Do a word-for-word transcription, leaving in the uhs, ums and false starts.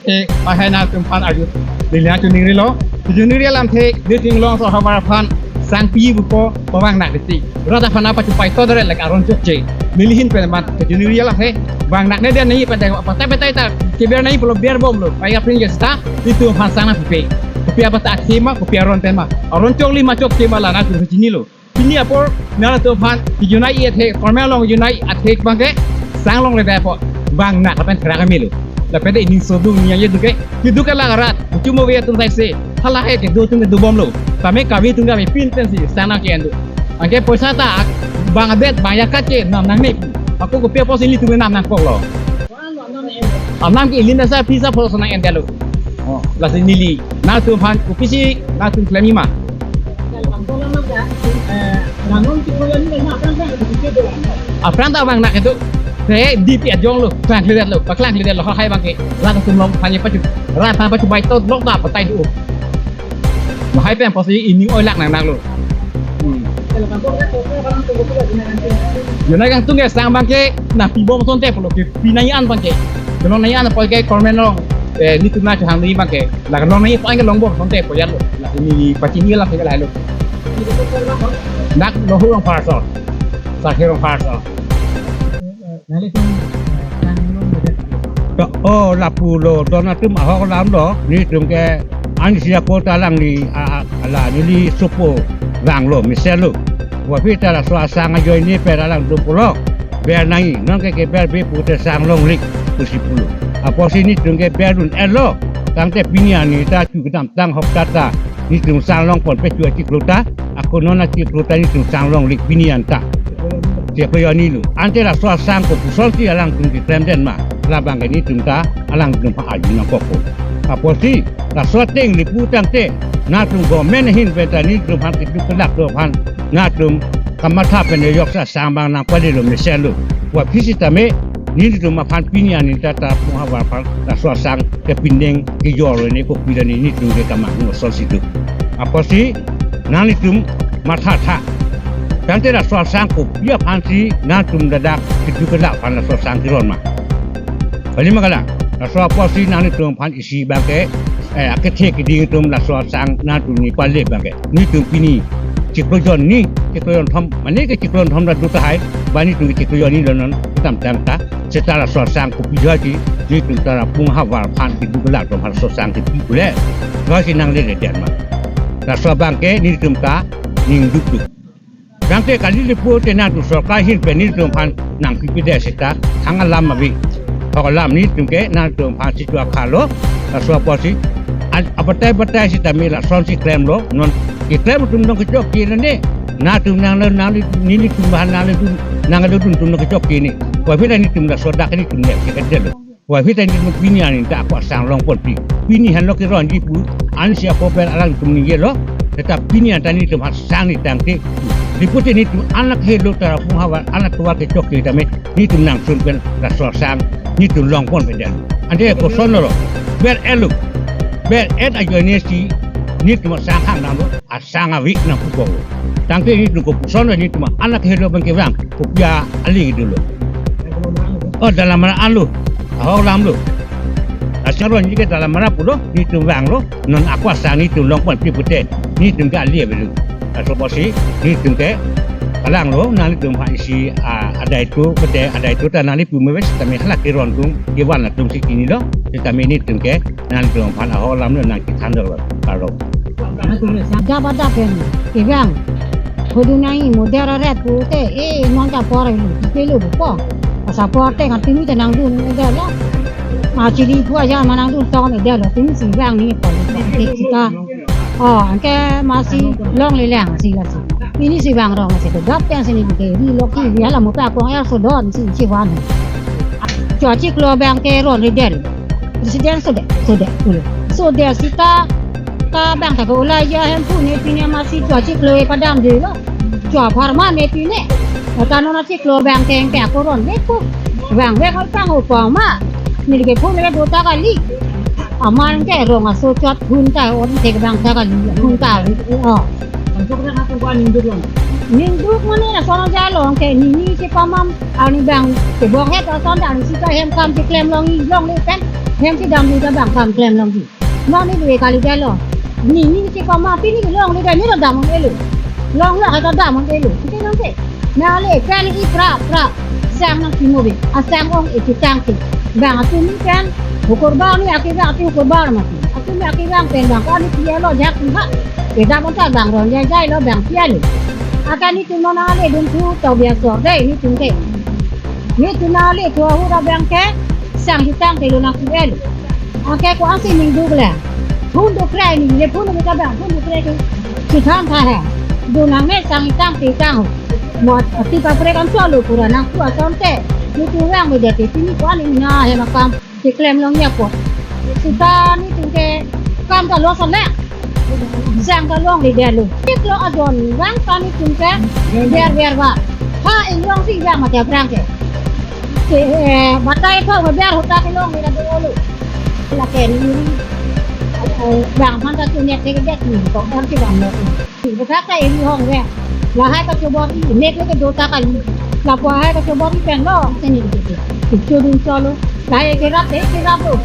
Te, lahai nangtum aphan arju, neli nangtum ningrilo. Kejunri alamthe, nelitum Long Sohar aphan sang pi bupo, pavang nak disi. Rat aphan apa chupai to dore lek aron chokche. Neli ahin pen man, kejunri alamthe, vang nak ne dia nangji pen deng, patai patai ta, keber nangji pulo ber bomlo. Pai aprin ke seta, nelitum aphan sang nangpipe. Kopi apot ta akhema, kopi aron pen ma. Aron chokle ma chokche ma la nangtum chinilo. Pini apor nangtum aphan kejunai athe, korme along junai athe abangke sang longledet apot vang nak lapen therak kemelo. Lapen te ining sodung ining yeduk ke, keduk ke la rat, buchu mo ve atum saise, halahai kedo atum kedo bomlo. Tame kave atum kave pin pensi sang nang ke-en do. Anke poisa ta vangdet vang yakat ke nam nangne pu. Ako kopi apotsi nelitum nam nangkoklo. Anam ke ilin asa pisa phoso nang-endetlo. Oh, lasi neli nangtum aphan kopisi nangtum klemji ma. Aphrang ta vang nak kedo. Te D P ajonglo, klangkledetlo, paklangkledetlo, lahai abangke. Rat atum along aphan ye pachu, rat aphan pachupai to lok ta patai do. Lahai pen apotsi ining oilak nang nanglo. Hmm. Junai kangtung ke sang abangke nangpi bom asonte pulo, kepi nangji an abangke. Kelong nangji an apot ke korme along, eh, nelitum nangchehang nangji abangke. La kelong nangji apot ke long bom asonte pu jatlo. La neli pachini la pegel lahelo. Dak Lohurong Parso. Sakherong Parso. To, oh, lapulo, don atum ahok alam do, nelitum ke ansi ako ta alangli, a, a, la neli sopo vanglo, mesenlo. Puvoiphit ta laso asang ajoine pen alangtum pulo, ber nangji, non ke keberbe pute sang longledet pusi pulo. Apotsi nelitum ke berdun-etlo, tangte pini arni ta chu kedamtang hok ta ta, nelitum sang longponpe chu achiklo ta, ako non achiklo ta nelitum sang longledet pini anta. Chiklo jonilo. Ante laso asang kopusonsi alangtum keklemdet ma. Labangke nelitum ta alangtum aphan arju nangkokpo. Apotsi laso ateng le pu tangte nangtum government ahin pen ta nelitum aphan keduk kelak do aphan nangtum kamatha pen joksi asang abang nangpalelo mesenlo. Puvoiphit sitame nelitum aphan pini arni ta ta Punghavar aphan laso asang kepindeng kejor ne kopi la ne nelitum ke kamang asonsi do. Apotsi nanglitum mathatha. Tangte laso asang kopi aphansi nangtum ladak keduk kelak aphan laso asang keron ma. Kali ma kalang, laso apotsi nanglitum aphan isi abangke, eh, akethe keding atum laso asang nangtum nepale abangke. Nelitum pini chiklo jonni, chiklo jonthom, mane ke chiklo jonthom ta do tahai, ba nelitum chiklo jonni lo non kedamtang ta. Seta laso asang kopi joi ti, nelitum ta la Punghavar aphan keduk kelak atum aphan laso asang kepi pule. Joi si nangledet ma. Laso abangke nelitum ta ning dukduk. Tangte kali le pu te nangtum sorkar ahin pen nelitum aphan nangpipedet seta thang alam ave. Thok alam nelitum ke nangtum aphan situ akhalo. Laso apotsi an-, abatai batai sitame lasonsi klemlo. Non keklem atum nangkechok ke ne. Nangtum nang nang nelitum aphan nangledun, nangledun atum nangkechok ke ne. Puvoiphit ta nelitum laso dak nelitum ne kedetlo. Puvoiphit ta nelitum pini arni ta ako asang longponpi. Pini henlo keronji pu ansi ako pen alangtum ningjelo. Seta pini anta nelitum asang ni tangte. Deputi nelitum anak helo ta la Punghavar anak tovar kechok ke tame nelitum nangsun pen laso asang nelitum longponpedet. Ante kosonlo. Ber-etlo. Ber-et ajoine si nelitum asang hang nanglo. Asang ave nangpukok. Tangte nelitum kopuson nelitum anak helo abangke vang. Kopi aling dolo. Oh, dalam mana alo. Ahok alam lo. Asang ronji ke dalam mana pulo, nelitum vanglo. Non ako asang nelitum longponpi pute. Nelitum ke ali avelo. Laso apotsi, nelitum ke kalanglo, nanglitum aphan isi, ah, adai tu, pute, adai tu ta nangli pu mewes, tame hala keron atum, kevan atumsi chinilo, tame nelitum ke, nangtum aphan ahok alam lo nangkethan dolo, kalo. Jabada pen, kevang. Hudu nai modera ret pute, eh, non ta por lu, pelu po. Asa por te kan timi te nangdun delo. Ma chili pu aja ma nangdun tong delo, timi si vang ni po, te sita. Oh, anke masi longle lang si lasi. Pini si vang rong si ke gap pen si ni ke ri lo ki ri hala mo pa kong er so don si si van. Cho chiklo abangke ronredet. President sodet, sodet, ulo. Sodet sita, ta abang ta ko ulai ya hem pu ne pine masi cho chiklo e padamdelo. Cho apharman ne pine. Ta non achiklo abangke anke ako rondet pu. Vangvek hoi pang opo ma. Neli ke phone ke do ta kali. Aman ke rong aso chot phone ta on thek abang ta kali. Phone ta, oh. Ningduk mane lason aja long ke nini si pamam arni abang kebok het ason dan si ta hem kam si klem longji longle pen. Hem kedamji ta bang kam klem longji. Non neli kali dei lo. Neli neli si koma pini longle dei, neli dam un-elo. Longlo ha ta dam un-elo. Kiti nang ke. Nangle pen i pra pra. Sang nangkimo bi. Asang ong iti tangte. Bang atum ni pen. Hukur bang ni akevang, ati hukur bang mati. Atum ni akevang pen bang ko ani tiya lo jak ha. Kedam un ta bang ron jai jai lo bang tiya lo. Akan netum non nangle dun thu to biasa dei netum ke. Netum nangle thu ahut abang ke. Sang hitang te lo nang ku el. Ake ko asi ning duk le. Phun duk kre ni le phun duk ka bang phun duk kre ke. Chithantha he. Dun nangne sang hitang te tang. Mo ati kaprek an solo pura nang ku asonte. Netum vang me dei te pini ko ani na hem akam. Keklem longji apot. Seta netum ke kam ta lo sa le. Sang ta longle dei lo. Tik lo adon vang ta netum ke. Ber ber ba. Ha inglong si vang mati aphrang ke. Ke, eh, batai thong ber hota ke longle dei lo. Lake ni, eh, bang aphan ta tu nek ke dek ni ko er ke bang lo. Ti bathak ta eri hong ve. Lahai kachobor i mek le kedo ta kali. Lapu hai kachobor i pen lo. Sini ke. Kecho dun cholo. Lahai kerap te kerap lo.